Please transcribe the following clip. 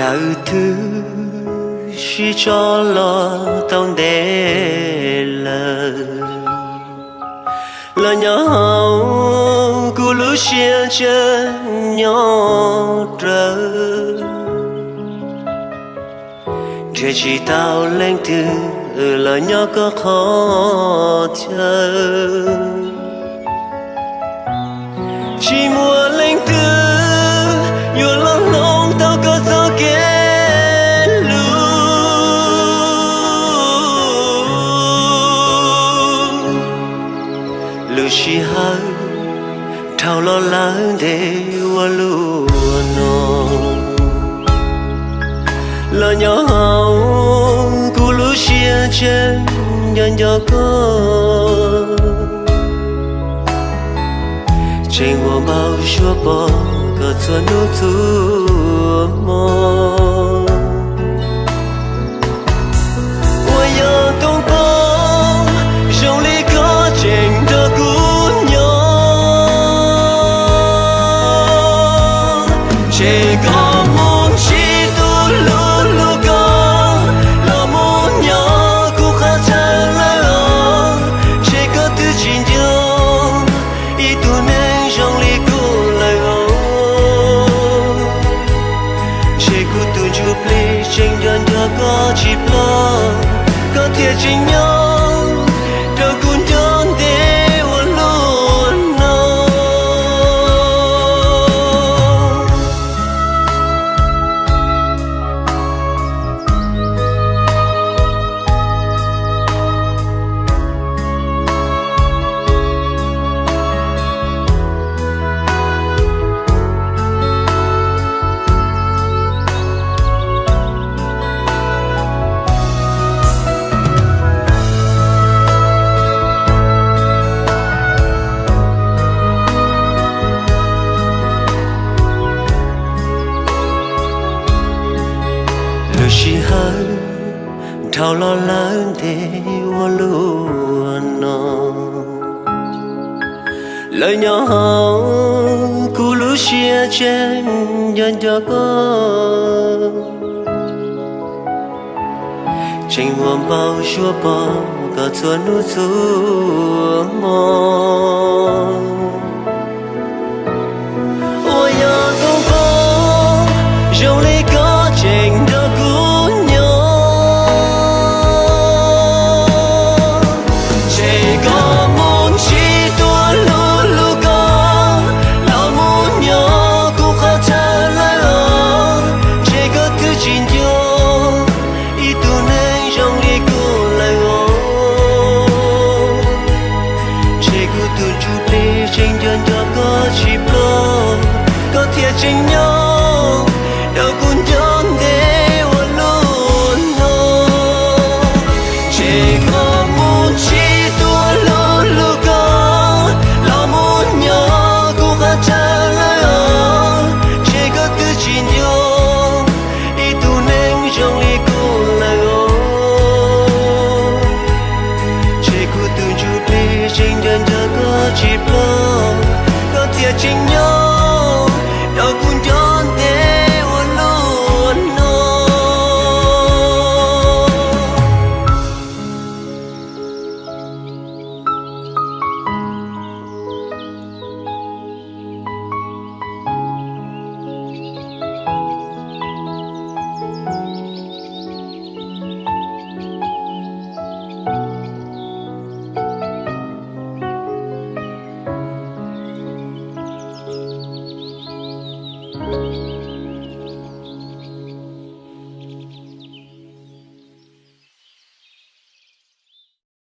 Yawg twb sib tso los tau ntev lawm, los nyob hauv kuv lub siab tseem nyob rawv. Nrhiav tsis tau leej twg los nyob koj qhov chaw. Tsis muaj leej twg yuav los hloov tau koj txoj kev hlub. Lub sij hawm dhau los lawm ntev ua luaj no, los nyob hauv kuv lub siab tseem nco nco koj, tseem ua npau suav pom koj txhua hnub txhua hmo. Uas yog Tooj Pov, zoo li koj tseem nrog kuv nyob, ces koj mus ntsib tus hlub hlub koj, los mus nyob kuv qhov chaw lawm os, ces koj twb tsis nco ib tug neeg zoo li kuv lawm os. Ces kuv tus ntsuj plig tseem nco nco koj tsis ploj, koj thiaj tseem nyob rau kuv nco ntev ua luaj no. Lub sij hawm dhau los lawm ntev ua luaj no, los nyob hauv kuv lub siab tseem nco nco koj, tseem ua npau suav pom koj txhua hnub txhua hmo. Uas yog Tooj Pov, zoo li koj tseem nrog kuv nyob, ces koj mus ntsib tus hlub hlub koj, los mus nyob kuv qhov chaw lawm os, ces koj twb tsis nco ib tug neeg zoo li kuv lawm os. Ces kuv tus ntsuj plig tseem nco nco koj tsis ploj, koj thiaj tseem nyob